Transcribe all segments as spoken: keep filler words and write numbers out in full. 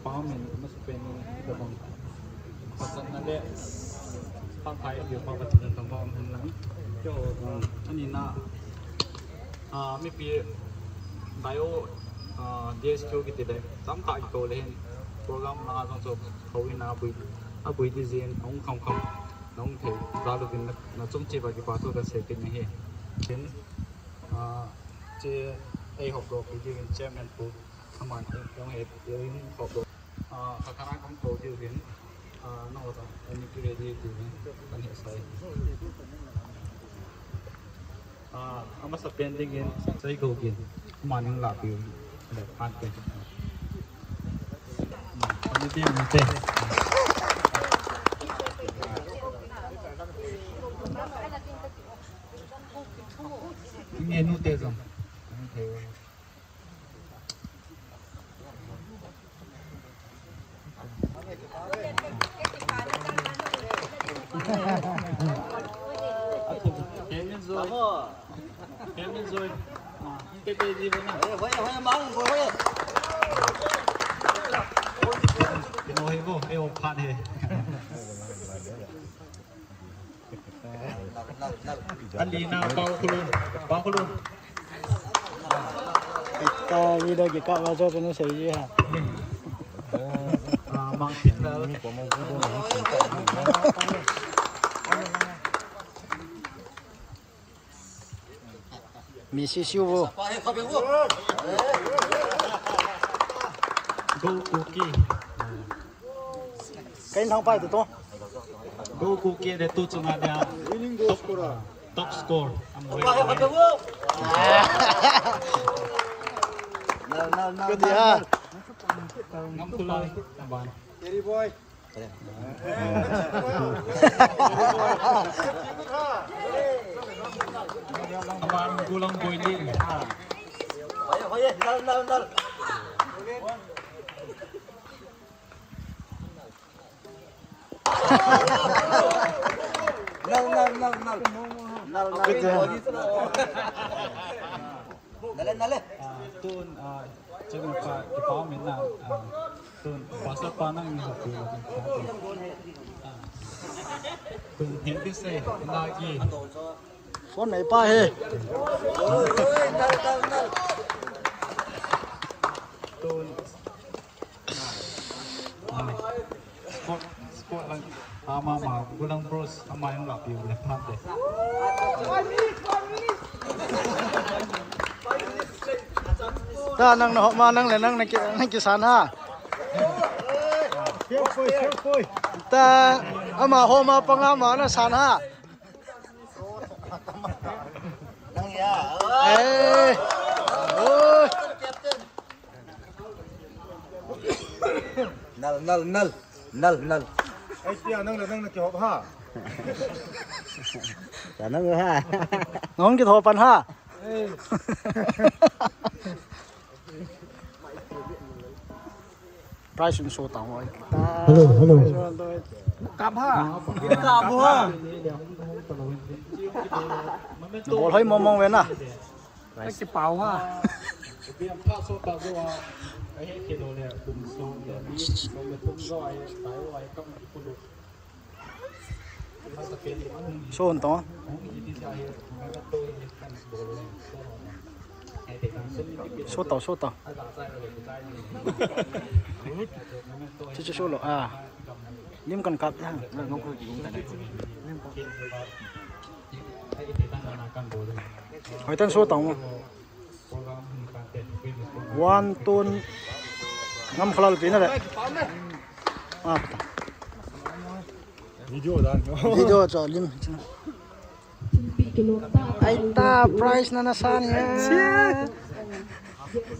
Pau min, masa pen min, ito bang. Pasal na le, pang kai, ito pang pasal na tong bang hen lang. Yo, ani na, ah, mipi, tayo, ah, D S Q kiti le, tam ta ito le hin, program na jong so, kawin na bui, a bui di jin, ang kam kam, nong thei, dalu din na, na chung chi ba ki pa so ka se kin he. Kin, ah, che, ei hop ro ki di chairman pu, aman, yong he, yong hop ro. Ah, kha kha kong ko diu hin. Ah, no ta, ani ki ready diu hin. Kan he sai. Ah, amasa pen ding hin, sai ko kin. Aman hung la piu. Le phan pen. Hmm, ani diu hin te. Nge nu te jong. Nge te. Alina, Paokhulun, Paokhulun. Ito, video kikap ma cho cho na sei ji ha. Ah, Mang Thit Lal. Mi si siu vo. Go Kuki. Kahin thang pai tu to. Go Kuki de tu chunga dia. Top, top score. Am wei. Nal, nal, nal, nal. Kati ha. Ngam tu lai. Aban. Terry boy. Aban gulang boy ni. Hoye, hoye, nal, nal, nal. Nal, nal, nal, nal. Nal, nal, nal. Nale, nale. Ah, tun, ah, cheng pa, kipau min na, ah, tun, pastor pa nang ni hati la tun. Ah. Tun, hindi se, lagi. Phone nei pa he. Tun, Sport, sport lang. Ama ma, gulang bros, ama jong la piu le phat de. Ta nang na hop ma nang le nang na ki, nang kisan ha. Ta ama hop ma pang ama na san ha. Nang ya. Eh. Oi. Nal, nal, nal. Nal, nal. Ai, tia, nang na, nang na kihop ha. Tia, nang ha. Nang kihop pan ha. Eh. Prize in so tang hoi. Hello, hello. Kap ha. Kap ha. Bol hoi mong mong ve na. Prize. Kipau ha. So hon tong. So tau, so tau. Chu chu so lo a. Lim kan kap ta. Hoi tan so tau. One ton ngam khalal pi na le. Ah. Video dan. Video cho lim. Ai ta prize na na san ya.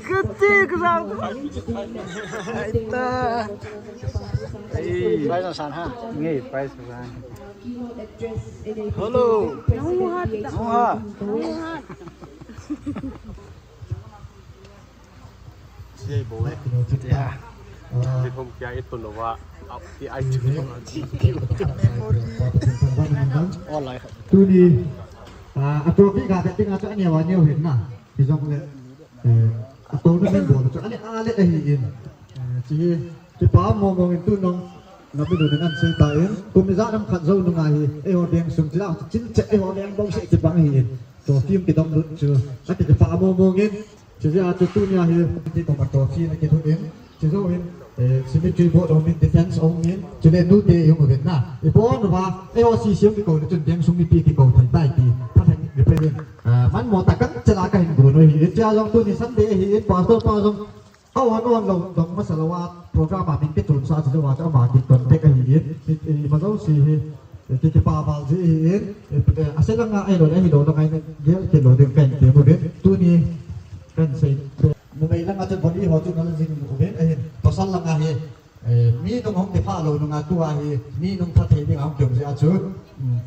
Kati ka sa. Ai ta. Ai. Prize na san ha. Nge prize na san. Hello. Nung ha. Nung ha. Nung ha. Siya ibo eh. Yeah. Di pom kya ito lo wa. Ap ti ai tu. Tuni, ah, a trophy ka kating a chu ani wa ni hin na. Hijong le, eh, a tournament bol chu ani a le ahi in. Eh, chi Kipa mong mong in tu nong, na mi lu ning an sei ta in, kum ijat ham khat jou nung ahi, eiho veng sung chila, chil che eiho veng bou se kibang ahi in. Trophy kidong lut chu, ka ti kipa mong mong in, chu jeh a chu tunia hi, ti ko ma trophy na kilut in, chu jou in, eh, cemetery board hung in, defense hung in, chule nute hung uvin na. Ipi uva, eiho C C M kikou le chun veng sung mipi kikou thei tai ti, Pathen in kipe in. Ah, man mo ta kan chela ka hin gon u hi, chu jong tuni Sunday ahi in, pastor pa jong Aw, aw, aw, lo, dong masa lou a, program a min kichon sa chu jou a, chu ama kin contact ahi in, i, i, ima jou si hi, i, ki, kipa val ji ahi in, i, i, ase langa, ahilou le, ahilou langa, i, gel kit lou ding kahin ti mo ding, tuni, kahin sei, numei langa chu body ho chu nal jing mo ding, ahin, pasal langa hi, eh, mi nung hung kipha lou nunga tua hi, mi nung pha thei ding a hung kium ji a chu, mm,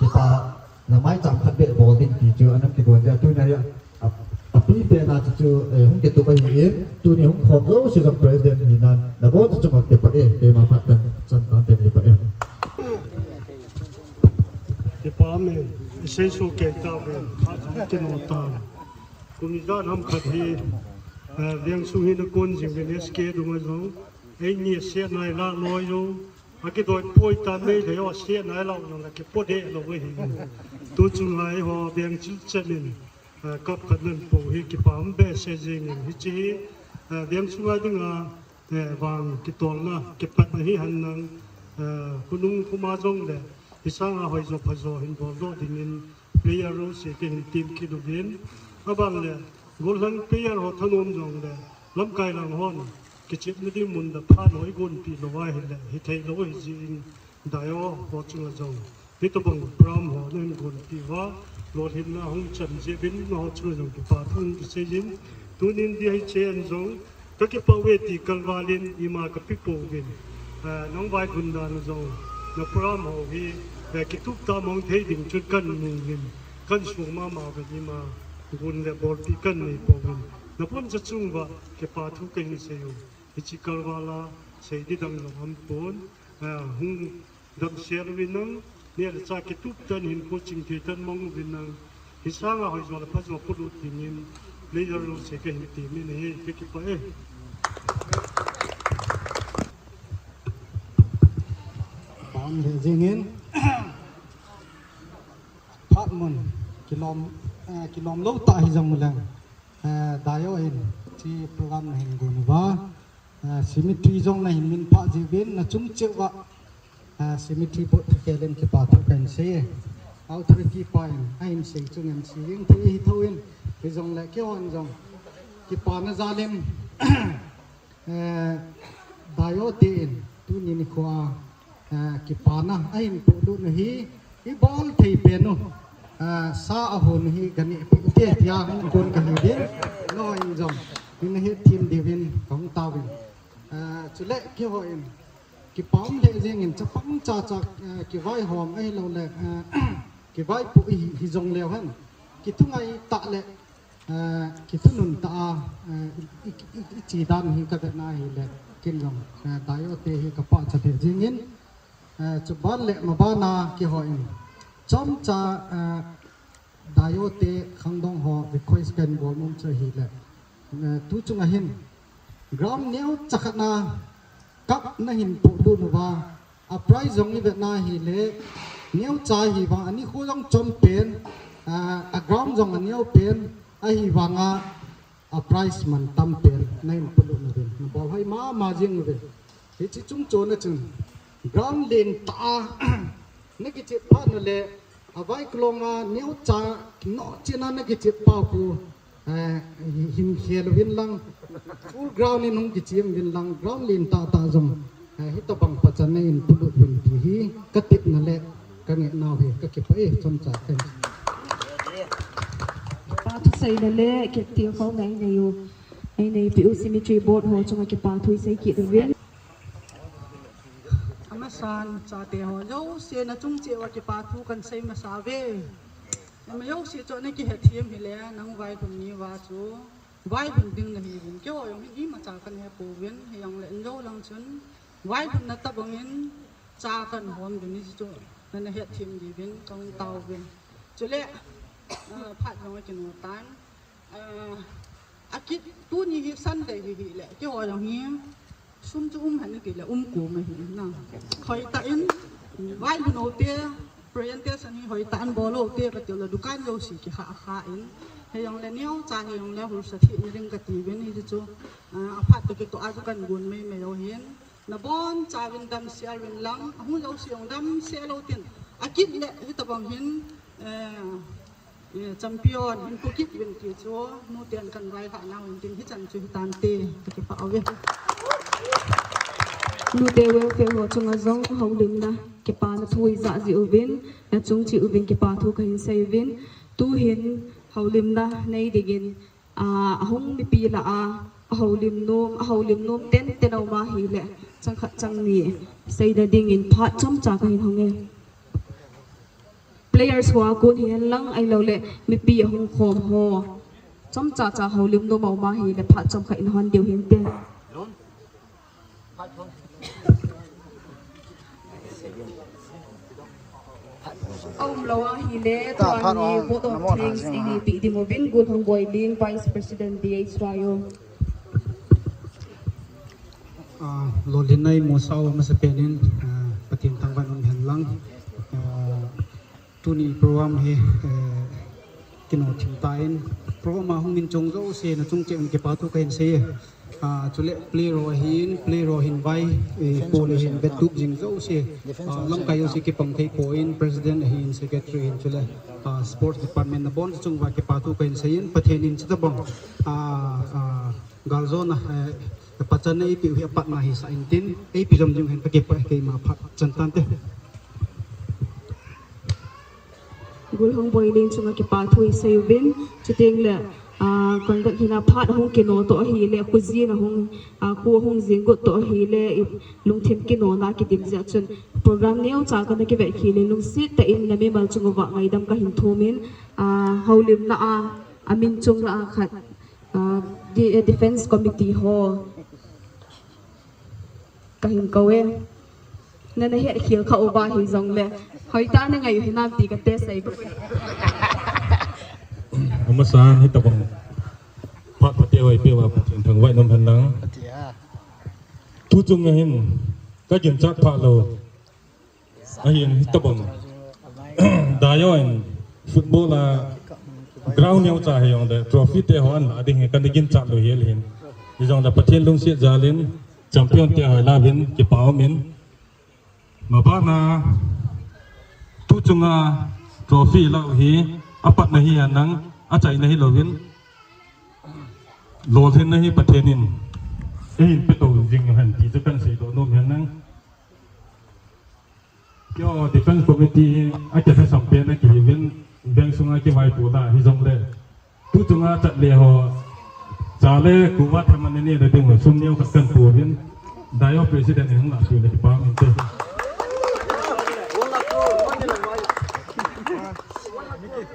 kipa, na maicham khat beh bol ding ti chu, anam kigon ji a, tuni a hi, A, api pen a chu chu, eh, hung kitup ahi in, tuni hung khom jouse jong president hinan, nabon chu chunga kipah e, keima phat kan chan tan te kipah e. Kipa me, isei so kei tauve, phat chu kino tan. Kum ijat ham khat hi, eh, veng sung hi nakon jing uvin S K dunga jong, eini ase nai la loi jong, akidoi poi tan nei le o ase nai la jong la kipo de lou ahi. Tu chunga eiho veng chil chen in, eh, kap khat nan po hi kipa um behseh jing in hiche hi, eh, veng sunga dinga, eh, vang kitolna, kipatna hi hen lang, eh, khonung khoma jong le, hisanga hoijo phajo hin bol doh dingin player ho jouse kahin tem kit uvin. Aban le, gollhang player ho thanom jong le, lamkai lang hon, kichepna ding mun le phat ho igonpi lou ahile, hithei lou ahi jeh in, Dayo ho chunga jong, hitobang program ho nahin gonpi uva, lolhinna hung chan jeh uvin, nangho chunga jong kipa thu kisei in, tunin D H A in jong, kakipah uve ti kalval in, ima kape pouvin, eh, nang vaihom dan jong, na program ho hi, eh, kitup tah mong thei ding chun kahin mu uvin, kahin song mama uvin, ima gon le bolpi kahin nei pouvin, naboncha chunguva, kipa thu kahin sei u, hiche kalval a, sei ding dang jong aumpon, eh, hung Damsel uvin lang, neh le chah kitup tah in hinkho chingthei tah in mang uvin lang, hisanga hoijo le phajo polut dingin, player ho jouse kahin temin ahi, kakipah e. Pam le jingin, phat mun, kilom, eh, kilom lou tah hijong leng, eh, Dayo in, hiche program nahin gon uva, eh, cemetery jong nahin min phah jiuvin, nachung cheh uva, Ah, cemetery board thukhel in kipa thu kahin sei e. Authority pa in, ahin sei chung M C in, thu hi thou in, hijongle keihon jong. Kipana jal in, eh, Dayo te in, tuni nikho a, eh, kipana, ahin polut u hi, ibol thei pen u, eh, sa ahon u hi, ganeh peh u hite, tia hung kon kahi uvin, nangho in jong, nahet them diuvin, kahung taovin. Eh, chule keiho in, Kipa um lheh jengin chapang chacha, eh, kivaihom ahilouleh, eh, kivaipoh hi, hijong leu hen. Kithungai tah le, eh, kithunun tah a, eh, i, i, i, iche dan hi kavetna ahile, ken jong, eh, Dayo te hi kapachat lheh jengin, eh, chuban le maban a keiho in. Chomcha, eh, Dayo te khangdong ho request kahin bol nom chu ahile, eh, tuchung a hin ground neocha khat na cup nahin polut uva, a prize jong ivetna ahile, neocha ahivang, anikho jong chom pen, ah, a ground jong aneo pen, ahivanga, a prize mantam pen nahin polut uvin, nabol hoi mama jing uvin. Hiche chungchon a chun, ground lentah a nakichep phat nale, avai kalong a neocha, nochena nakichep pau khu, eh, hin khel uvin lang, full ground in hung kichem uvin lang, ground lentah tah jong, eh, hitobang pachat nahin polut uvin ti hi katepna le kangetnau hi kakipah e, chomcha kahin. Kipa thu seina le ketthil khouna einei u, eineipi u cemetery board ho chunga kipa thu isei kit uvin. Amasan chate ho jouse nachung cheh uva kipa thu kahin sei masa uve. Ama jouse chu nakihethem hile nang vaihom ni uva chu vaihom ding nahiuvin, keiho jong hin imacha kahin hepouvin, hijongle injou lang chun vaihomna tobang in cha kahin hom ding hichu nana hethem diuvin kahung taovin. Chule, ah, phat jong akino tan. Ah, akit tuni hi Sunday hi hile, keiho jong hi Sum chu um hen kile um ko ma hi na. Hoi ta in, vai bu no te, presentation hi hoi ta an bol lo te ka te la dukan yo si ki ha ha in. He yong le neo cha he yong le hul sa thi ni ring ka ti vin hi chu. A phat to ki to a chu kan gun mai mai lo hin. Na bon cha vin dam sia vin lang, a hu lo si yong dam sia lo tin. A kit le hi ta bang hin, eh, Champion hin pu kit vin ti chu nu ten kan vai ha nau hin tin hi chan chu hi tan te ka ki pa ve. Nu te welfare ho chunga jong houlimna kipa na thu i ja ji uvin, na chung chi uvin kipa thu ka hin sei uvin. Tu hin houlimna nei dingin, a, ahung mipi la a, a houlim nom, a houlim nom ten ten a um a hi le chang khat chang ni sei da dingin phat chom cha ka hin hong e. Players ho a kon hi hen lang ai lo le mipi a hung khom ho. Chom cha cha houlim nom a um a hi le phat chom khat in hon diu hin te. A um lo a hi le ta tuan phat ni ong vote of namo thanks thang i ni pi ding uvin Gunhongboi Ling, Vice President D H Y O. Ah, lolhinna i mu sau masa penin, ah, Pathen thangvah in um hen lang. Ah, tuni program hi, eh, kino thim ta in. Program a hung min chong jouse na chung cheh un kipa thu ka hin sei e. Ah, chule player ho ahin, player ho ahin vai, eh, pole hin vet tup jing jouse. Ah, lamkai jouse kipang thei poi in, president ahin, secretary ahin chule, ah, sports department na bon chung va kipa thu ka hin sei in, Pathen in chita bang. Ah, ah, Gal jona, eh, pachan na ipi u hi apat na hi sa in tin, ipi jom jing hen ka kipa keima phat chan tan te. Gunhongboi Ling chunga kipa thu i sei uvin, chuteng le, ah, conduct hina phat hung kino to ahi le, khu jin a hung, ah, khu hung jing got to ahi le, i lungthim kino na kidim jeh chun program neo cha ka na kivet khi le, lungset ta in na mimal chunga va ngaidam ka hin thum in, ah, houlimna a, a min chung la a khat, Ah, di-, eh, Defense Committee ho. Ka hin kou e. Na na het khel kha uva hi jong le. Hoi ta na ngai u hinam ti ka te sei bu. Amasan hi ta bang. Phat phat te hoi pe va Pathen thangvah in um hen lang. Tu chung a hin ka ginchat pha lou. Ahin, hitabang. Dayo in football a ground neo cha hijong le trophy te ho an la ding hi ka na ginchat lou hel hin. Hijong le Pathen lungset jal in champion te ho la vin kipa um in. Mabana tu chunga trophy la hi apat na hi anang achaina hi louvin. Lolhinna hi Pathen in. Eihin pe to jing hen ti chu kan sei doh nom hen lang. Kio Defense Committee a kisa sampen a kihiuvin veng sunga kivaipo da hijong le. Tu chunga chat le ho. Cha le kuva thema ne ne da ding ho sum neo khat kan pu vin. Dayo President in hung la tu le pa min te.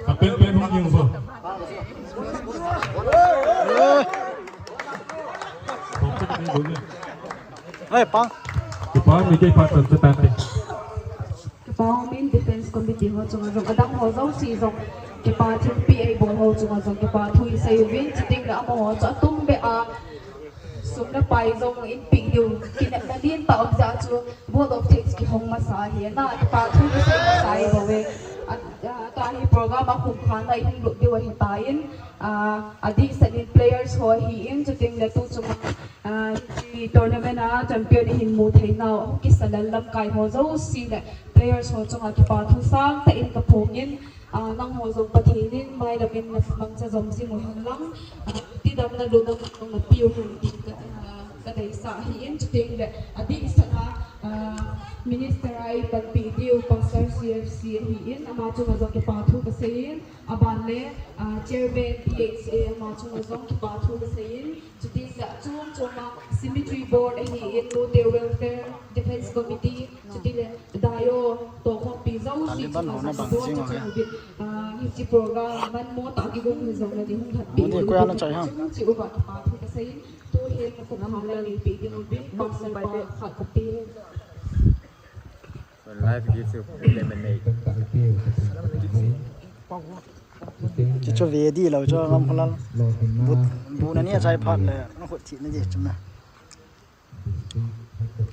Ka pen pen hung yung bo. Hey, pa. Kipa mi ke pa tan tan te. Kipa min Defense Committee ho chunga jong, adang ho jong si jong. Kipa thingpi ei bol ho chunga jong, kipa thu i sei uvin, chuteng le amaho chu atum beh a. Sum le pai jong in pe diu, kinepna lentah um jeh chu, vote of thanks kihong masa hi na, kipa thu kisei masa hi bou ve. A, a, tua hi program a khum khan a i hung lut diu ahi tan, a, adeh seh in players ho ahin, chuteng le tu chunga, a, hiche tournament a champion i hin mu thei nau, a hung kisa lal lamkai ho jouse le players ho chunga kipa thu sangtah in ka phong in, a, nangho jong Pathen in mailam in na mangcha jom jing u hen lang, a, tidamna lungdam jong na pe u hen tin ka, a, ka deisah ahin, chuteng le adeh seh a, a, minister a i panpi diu Pastor C F C ahin, ama chunga jong kipa thu ka sei in, aban le, a, chairman P H A ama chunga jong kipa thu ka sei in, chuteng le achom chom a cemetery board ahin, nu te welfare, defense committee, chuteng le Dayo, tokhompi jouse chunga jong kipa thu ka sei in, a, hiche program man mo tah kigong hi jong le ni hung lhatpi diu, chom cheh uva kipa thu ka sei in, tu hin ka kum pha le ni pe ding uvin, pastor pa khat ka pe. Life gives you lemonade. Kichu ve di lou chu ngam kholal. Bu, bu na ni a chai phat le, na khut thi na di chu na.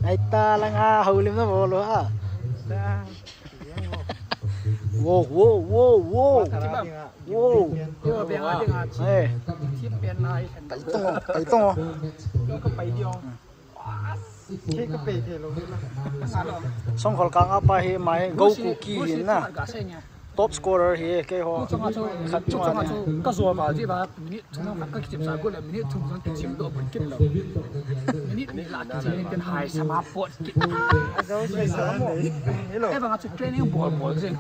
Ai ta langa houlim na bol ha. Wo, wo, wo, wo. Wo. Yo, be ha ding ha. Hey. Thip pen na i. Tai tong, tai tong. Yo ka pai di ong. Thip ka pai thei lou. Songkhol kanga pa hi mai go ku ki hin na. Top scorer hi keiho. Chunga chu, khat chunga chunga chu ka zo ba ji ba. Minute thum khat ka kichim sa go le minute thum jong kichim doh bun kit lou. Minute ni la kichim ni ken hai sama pot kit. Hello. Ei banga chu training bol bol jing.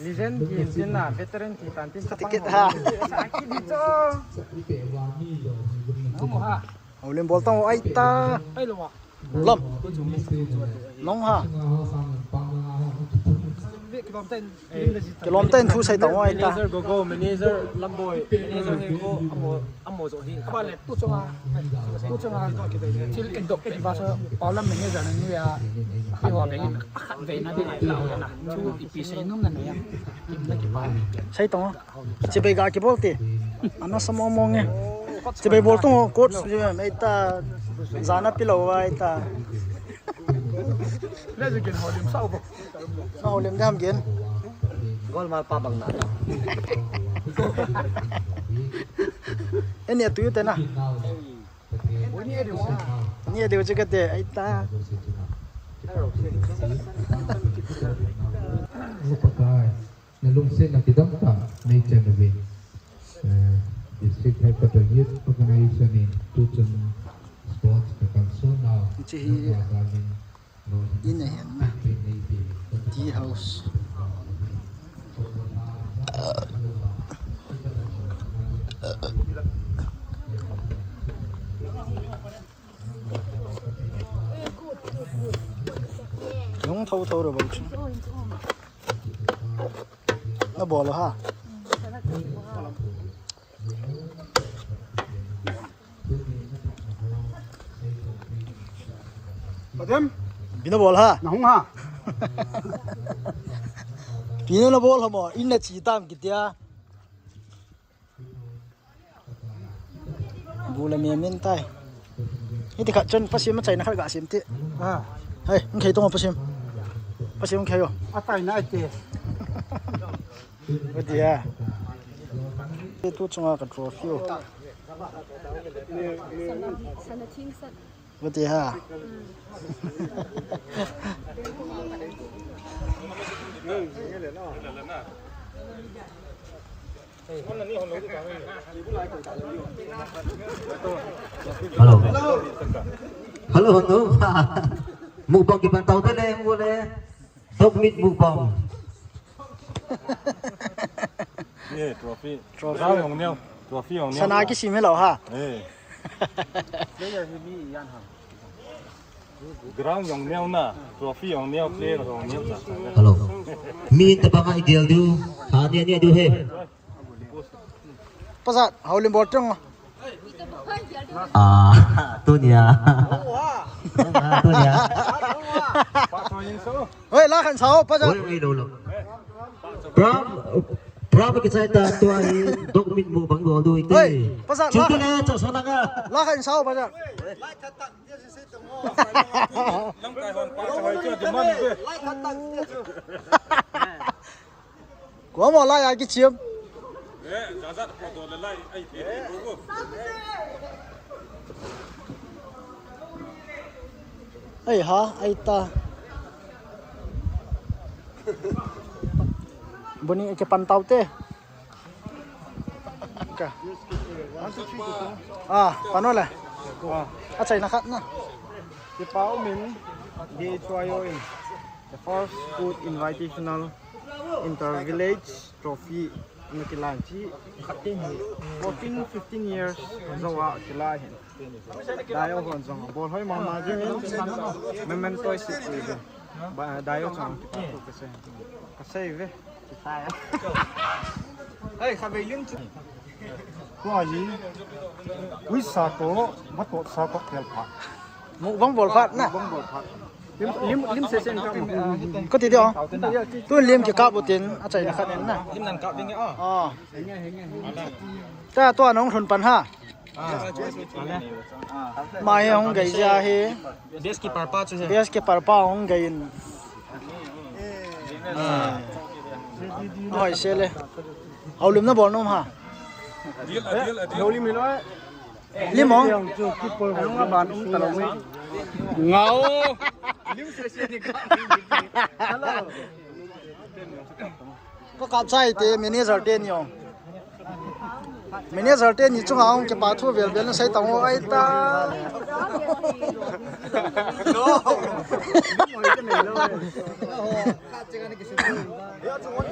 Legend ki tin na veteran ki tan tin. Ticket ha. Sa ki di cho. Nong ha. Houlim bol tang ai ta. Ai lo ma. Lom. Nong ha. Ve kilom ten. Kilom ten thu sai tang ai ta. Manager go go, manager Lamboi, manager he go, amo, amo jo hi. Ba le tu chunga, tu chunga thil in dok pe ba sa, Paulam manager na nu ya. Hi ho be in, ve na di lai lau ya na. Thu ipi sei num na nu ya. Kim na ki pa. Sai tang. Chibai ga kibol te. Ana sa mong mong e. Chibai bol tung coach mai ta. Jana pilou vai ta. Le je kin houlim sao bo. Sa houlim dam gen. Gol mal pa bang na. Eni atu te na. Ni adu chika te ai ta. Hello. Nalungsetna kidang tah neichan uvin, eh, District Headquarter Youth Organization in tuchung sports kakalson nau, hiche hi in ahi na. Tea house. Nung thou thou ro bang chu. Na bol ha. Patem? Bina bol ha. Na hung ha. Pina na bol ha mo. In na chi tam kitia. Bula mi min tai. Hiti khat chun pasim ma chaina khat ga sim ti. Ah. Hai, ngai tong pasim. Pasim ngai yo. Atai na ate. Ati ha. Te tu chunga ka trophy o. Sana, sana thing sat. Ati ha. Hello. Hello, hello. Mukbang kipan tau te le, mu le. Dog meat mukbang. Ye, trophy. Trophy. Trophy ong neo. Trophy ong neo. Sana kisim hello ha. Eh. Player hi mi yan ham. Ground ong neo na. Trophy ong neo, player ong neo na. Hello. Mi ta banga i gel du. Ha ni ni du he. Pasal, houlim bol teng. Ah, tunia. Ah, tunia. Hoi, la khan sao, pasal. Oi, oi, lo, lo. Pram, Pram kichai ta tua hi dog meat mukbang bol du ite. Hoi, pasal. Chutu la. Le, cha sana nga. La khan sao, pasal. Lamkai hon pa sa hoi chu demand ve. Kua mo lai a kichim. Eh, jajat pa do le lai ai pe pe go go. Ai ha, ai ta. Boni ke pan tau te. Ka. Ah, pano le. Ah. Achaina khat na. Kipa umin, D H Y O in the first Good Invitational Inter-Village Trophy na kilan chi khat te hi. Fourteen, fifteen years joua kilan hin. Dayo hon jong bol hoi mama jing in. Memento si ku ve. Ba, Dayo chang kipa ku ka sei. Ka sei ve. Hai, kha ve lim chu. Tua hi. Ui sa to, ba to sa to tel pha. Mukbang bol phat na. Mukbang bol phat. Lim, lim, lim se sen ka. Ko ti dio. Tu lim kikap u tin, achaina khat en na. Lim nan kap ding e, ah. Ah. Ta tua nong lhun pan ha. Ama hi hung gei jia hi. Best keeper pa chu hi. Best keeper pa hung gei in. Hoi se le. Houlim na bol nom ha. Houlim hi lo. Lim ong. Ngao. Ko kap chai te manager te ni ong. Manager te ni chunga ong kipa thu vel vel na sei tang o ai ta.